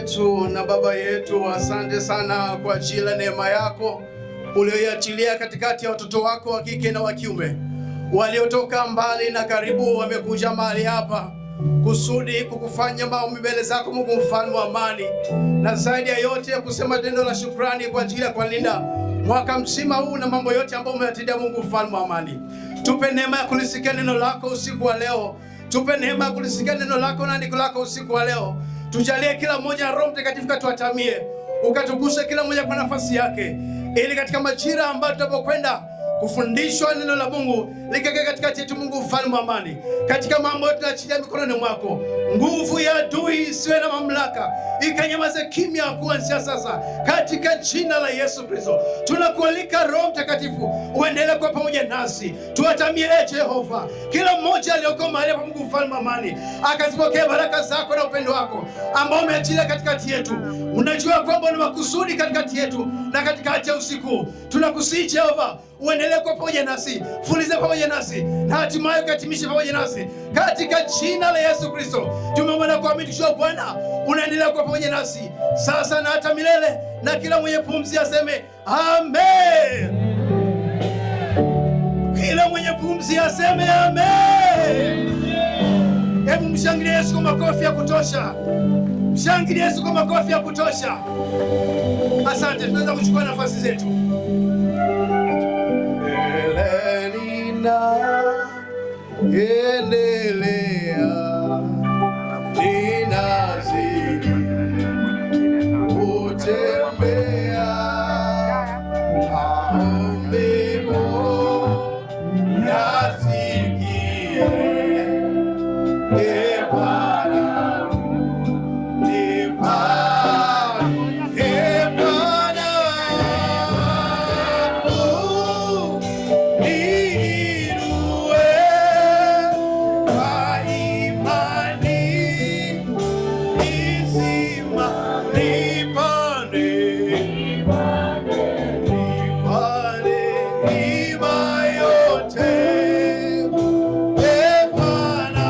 Wetu na Baba yetu, asante sana kwa ajili ya neema yako uliyoiachilia katikati ya watoto wako wa kike na wa kiume waliotoka mbali na karibu, wamekuja mahali hapa kusudi kukufanya maombi mbele zako, Mungu mfalme wa amani, na zaidi ya yote kusema tendo la shukrani kwa ajili ya kulinda mwaka mzima huu na mambo yote ambayo umeyatendea, Mungu mfalme wa amani. Tupe neema ya kulisikia neno lako usiku wa leo. Tupe neema ya kulisikia neno lako na andiko lako usiku wa leo. Tujalie kila mmoja Roho Mtakatifu katuatamie, ukatuguse kila mmoja kwa nafasi yake, ili katika majira ambayo tunapokwenda kufundishwa neno la Mungu likakae katikati yetu. Mungu mfalme wa amani, katika mambo yote tunaachilia mikononi mwako. Nguvu ya adui isiwe na mamlaka, ikanyamaze kimya kuanzia sasa, katika jina la Yesu Kristo. Tunakualika Roho Mtakatifu uendelee kuwa pamoja nasi, tuatamie e Jehova, kila mmoja aliyoko mahali hapa, Mungu mfalme wa amani, akazipokea baraka zako na upendo wako ambao umeachilia katikati yetu. Unajua kwamba ni makusudi katikati yetu na katikati ya usiku. Tunakusihi Jehova, uendelee kuwa pamoja nasi, fuliza pamoja nasi na hatimaye ukatimishe pamoja nasi katika jina la Yesu Kristo. Tumeomba na kuamini tukijua Bwana unaendelea kuwa pamoja nasi sasa na hata milele, na kila mwenye pumzi aseme amen. Kila mwenye pumzi aseme amen. Hebu mshangilie Yesu kwa makofi ya kutosha. Mshangilie Yesu kwa makofi ya kutosha. Asante, tunaweza kuchukua nafasi zetu. Endelea, ninazidi kutembea, maombi yasikie, e Bwana, e Bwana, niinue kwa imani izima, nipande, nipande milima yote, e Bwana,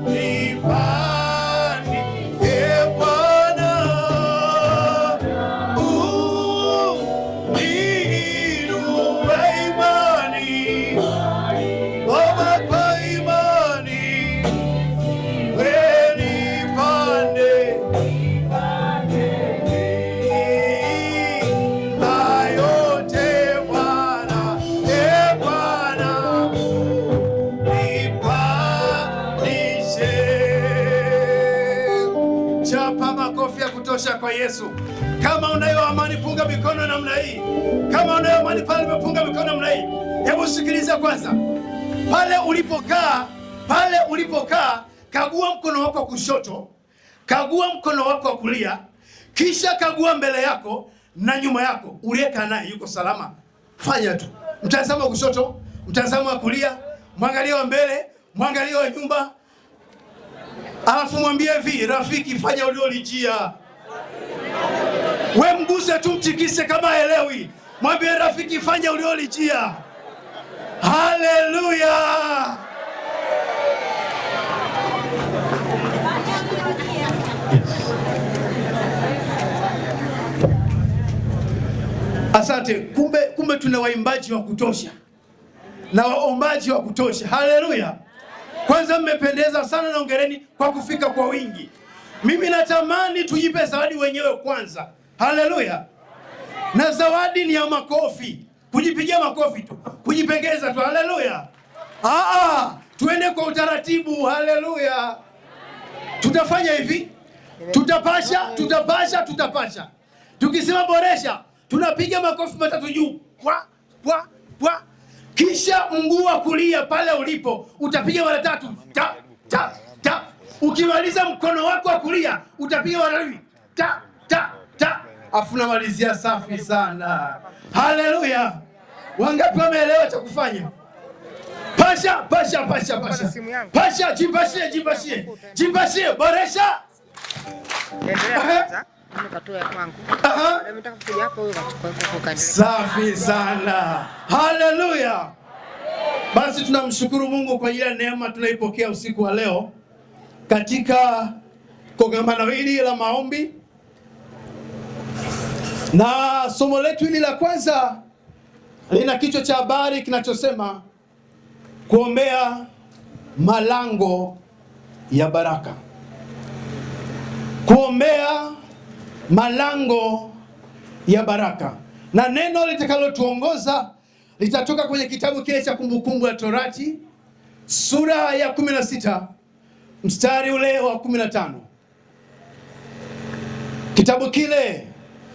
nipande, e Bwana, niinue imani, Baba, kwa imani, we nipande, milima yote Bwana, e Bwana, nipandishe. Chapa makofi ya kutosha kwa Yesu. Kama unayo amani, punga mikono namna hii. Kama unayo amani pale umepunga mikono namna hii. Hebu sikiliza kwanza. Pale ulipokaa, pale ulipokaa, kagua mkono wako wa kushoto, kagua mkono wako wa kulia, kisha kagua mbele yako na nyuma yako. Uliyekaa naye yuko salama? Fanya tu. Mtazamo wa kushoto, mtazamo wa kulia, mwangalie wa mbele, mwangalie wa nyuma. Alafu mwambie hivi, rafiki, fanya uliolijia. We mguse tu, mtikise kama haelewi. Mwambie rafiki, fanya uliolijia. Haleluya! Asante. Kumbe tuna waimbaji wa kutosha na waombaji wa kutosha. Haleluya! Kwanza mmependeza sana na hongereni kwa kufika kwa wingi. Mimi natamani tujipe zawadi wenyewe kwanza. Haleluya! Na zawadi ni ya makofi, kujipigia makofi tu, kujipongeza tu. Haleluya! Tuende kwa utaratibu. Haleluya! Tutafanya hivi, tutapasha, tutapasha, tutapasha. Tukisema boresha, tunapiga makofi matatu juu, pwa pwa pwa. Kisha mguu wa kulia pale ulipo utapiga mara tatu, ta ta ta. Ukimaliza mkono wako wa kulia utapiga mara mbili, ta ta ta, afu namalizia safi sana. Haleluya! Wangapi wameelewa cha kufanya? Pasha, pasha, pasha, pasha, pasha, jipashie, jipashie, jipashie, boresha. Endelea kwanza. Mimi katoa ya kwangu. Aha. Nataka kuja hapo wewe ukachukua huko ukaendelea. Safi sana. Haleluya. Basi tunamshukuru Mungu kwa ajili ya neema tunaipokea usiku wa leo katika kongamano hili la maombi, na somo letu hili la kwanza lina kichwa cha habari kinachosema kuombea malango ya baraka. Kuombea malango ya baraka, na neno litakalotuongoza litatoka kwenye kitabu kile cha Kumbukumbu ya Torati sura ya 16 mstari ule wa 15. Kitabu kile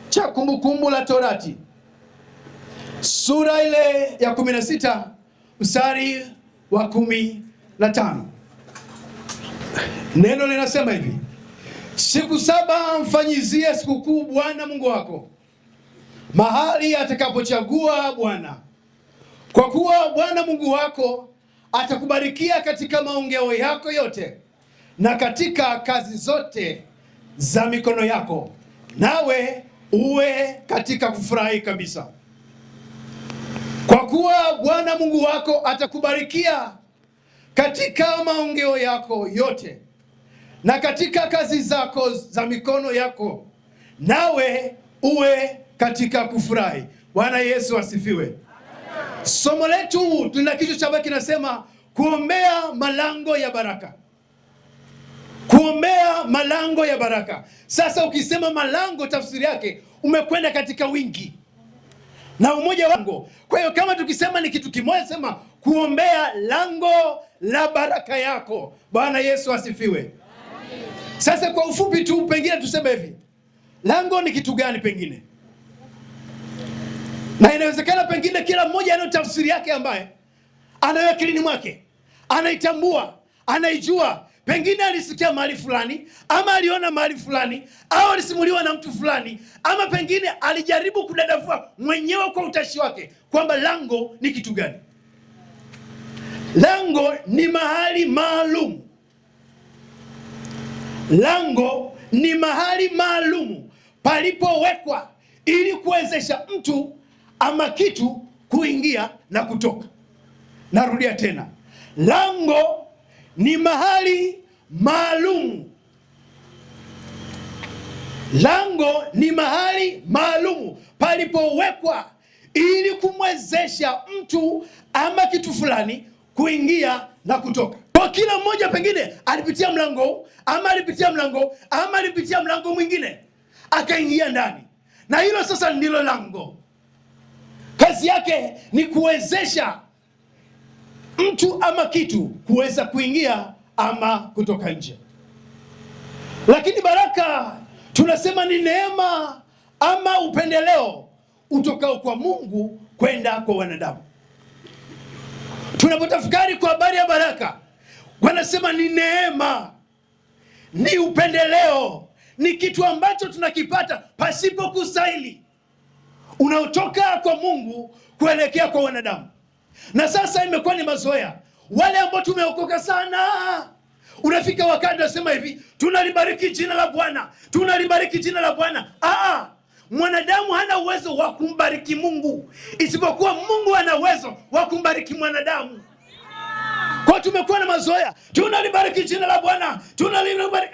cha Kumbukumbu la Torati sura ile ya 16 mstari wa 15. Neno linasema hivi: siku saba mfanyizie sikukuu Bwana Mungu wako mahali atakapochagua Bwana, kwa kuwa Bwana Mungu wako atakubarikia katika maongeo yako yote na katika kazi zote za mikono yako, nawe uwe katika kufurahi kabisa. Kwa kuwa Bwana Mungu wako atakubarikia katika maongeo yako yote na katika kazi zako za mikono yako, nawe uwe katika kufurahi. Bwana Yesu asifiwe. Somo letu tuna kichwa cha habari kinasema kuombea malango ya baraka. Kuombea malango ya baraka. Sasa ukisema malango, tafsiri yake umekwenda katika wingi na umoja wango. Kwa hiyo kama tukisema ni kitu kimoja, sema kuombea lango la baraka yako. Bwana Yesu asifiwe. Sasa kwa ufupi tu pengine tuseme hivi, lango ni kitu gani pengine? Na inawezekana pengine kila mmoja anayo tafsiri yake ambaye anayo akilini mwake, anaitambua, anaijua. Pengine alisikia mahali fulani, ama aliona mahali fulani, au alisimuliwa na mtu fulani, ama pengine alijaribu kudadavua mwenyewe kwa utashi wake kwamba lango ni kitu gani. Lango ni mahali maalum. Lango ni mahali maalum palipowekwa ili kuwezesha mtu ama kitu kuingia na kutoka. Narudia tena, lango ni mahali maalum. Lango ni mahali maalum palipowekwa ili kumwezesha mtu ama kitu fulani kuingia na kutoka. Kwa kila mmoja pengine alipitia mlango ama alipitia mlango ama alipitia mlango mwingine akaingia ndani, na hilo sasa ndilo lango. Kazi yake ni kuwezesha mtu ama kitu kuweza kuingia ama kutoka nje. Lakini baraka tunasema ni neema ama upendeleo utokao kwa Mungu kwenda kwa wanadamu. Tunapotafakari kwa habari ya baraka, wanasema ni neema, ni upendeleo, ni kitu ambacho tunakipata pasipo kustahili, unaotoka kwa Mungu kuelekea kwa wanadamu. Na sasa imekuwa ni mazoea, wale ambao tumeokoka sana, unafika wakati unasema hivi, tunalibariki jina la Bwana, tunalibariki jina la Bwana. Mwanadamu hana uwezo wa kumbariki Mungu, isipokuwa Mungu ana uwezo wa kumbariki mwanadamu. Kwa tumekuwa na mazoea, tunalibariki jina la Bwana, tunalibariki.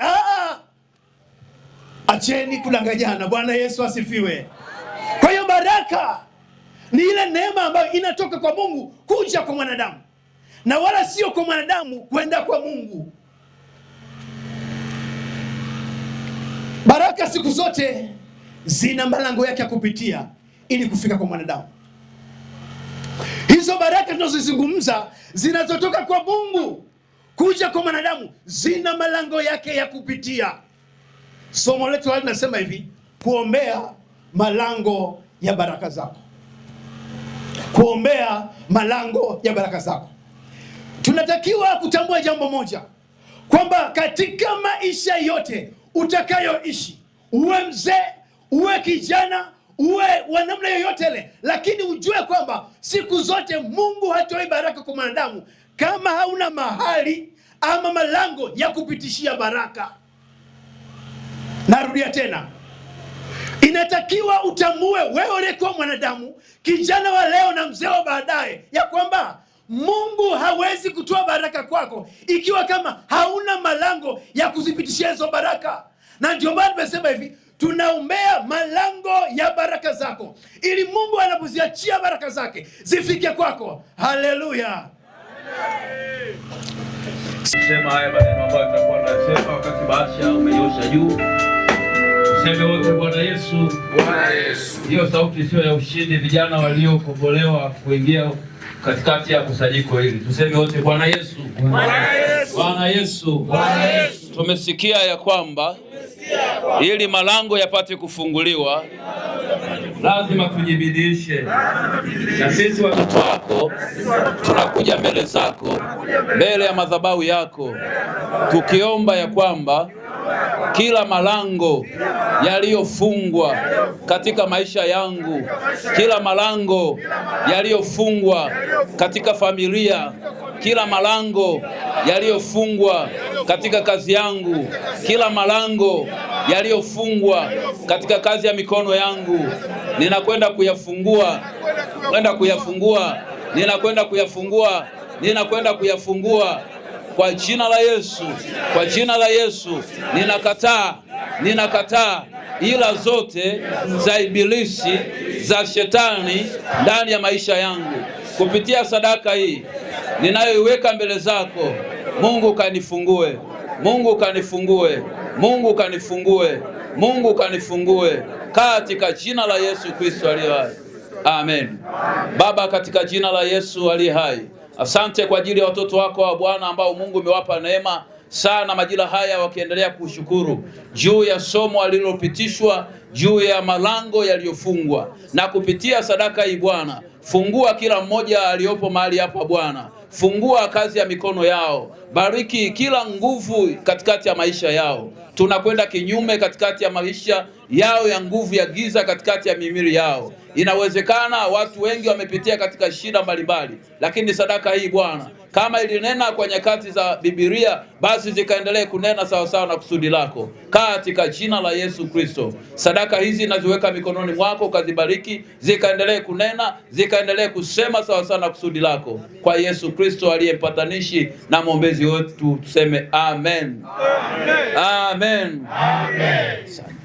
Acheni kudanganyana. Bwana Yesu asifiwe. Kwa hiyo baraka ni ile neema ambayo inatoka kwa Mungu kuja kwa mwanadamu, na wala sio kwa mwanadamu kwenda kwa Mungu. Baraka siku zote zina malango yake ya kupitia ili kufika kwa mwanadamu. Hizo baraka tunazozizungumza zinazotoka kwa Mungu kuja kwa mwanadamu zina malango yake ya kupitia. Somo letu linasema hivi, kuombea malango ya baraka zako. Kuombea malango ya baraka zako. Tunatakiwa kutambua jambo moja, kwamba katika maisha yote utakayoishi, uwe mzee, uwe kijana, uwe wa namna yoyote ile, lakini ujue kwamba siku zote Mungu hatoi baraka kwa mwanadamu kama hauna mahali ama malango ya kupitishia baraka. Narudia tena, inatakiwa utambue wewe uliyekuwa mwanadamu, kijana wa leo na mzee wa baadaye, ya kwamba Mungu hawezi kutoa baraka kwako ikiwa kama hauna malango ya kuzipitishia hizo baraka. Na ndio maana nimesema hivi, tunaombea malango ya baraka zako, ili Mungu anapoziachia baraka zake zifike kwako. Haleluya! Sema haya maneno ambayo tutakuwa tunasema wakati bahasha umenyosha juu. Tuseme wote Bwana Yesu. Bwana Yesu. Hiyo sauti sio ya ushindi, vijana waliokombolewa kuingia katikati ya kusanyiko hili. Tuseme wote Bwana Yesu. Bwana Yesu. Bwana Yesu. Bwana Yesu. Tumesikia ya kwamba ili malango yapate kufunguliwa lazima tujibidiishe, na sisi watoto wako tunakuja mbele zako, mbele ya madhabahu yako, tukiomba ya kwamba kila malango yaliyofungwa katika maisha yangu, kila malango yaliyofungwa katika familia, kila malango yaliyofungwa katika kazi yangu, kila malango yaliyofungwa katika kazi ya mikono yangu, ninakwenda kuyafungua, kwenda kuyafungua, ninakwenda kuyafungua, ninakwenda kuyafungua kwa jina la Yesu, kwa jina la Yesu. Ninakataa, ninakataa ila zote za ibilisi, za shetani ndani ya maisha yangu. Kupitia sadaka hii ninayoiweka mbele zako, Mungu kanifungue, Mungu kanifungue, Mungu kanifungue, Mungu kanifungue katika jina la Yesu Kristo aliye hai. Amen. Baba, katika jina la Yesu aliye hai, asante kwa ajili ya watoto wako wa Bwana ambao Mungu umewapa neema sana majira haya, wakiendelea kushukuru juu ya somo alilopitishwa juu ya malango yaliyofungwa, na kupitia sadaka hii Bwana, fungua kila mmoja aliyopo mahali hapa Bwana, fungua kazi ya mikono yao, bariki kila nguvu katikati ya maisha yao. Tunakwenda kinyume katikati ya maisha yao ya nguvu ya giza katikati ya mimili yao. Inawezekana watu wengi wamepitia katika shida mbalimbali, lakini sadaka hii Bwana, kama ilinena kwa nyakati za Biblia, basi zikaendelee kunena sawasawa na kusudi lako, katika jina la Yesu Kristo. Sadaka hizi naziweka mikononi mwako, ukazibariki, zikaendelee kunena, zikaendelee kusema sawasawa na kusudi lako, kwa Yesu Kristo aliye mpatanishi na mwombezi wetu, tuseme amen. Amen. Amen. Asante.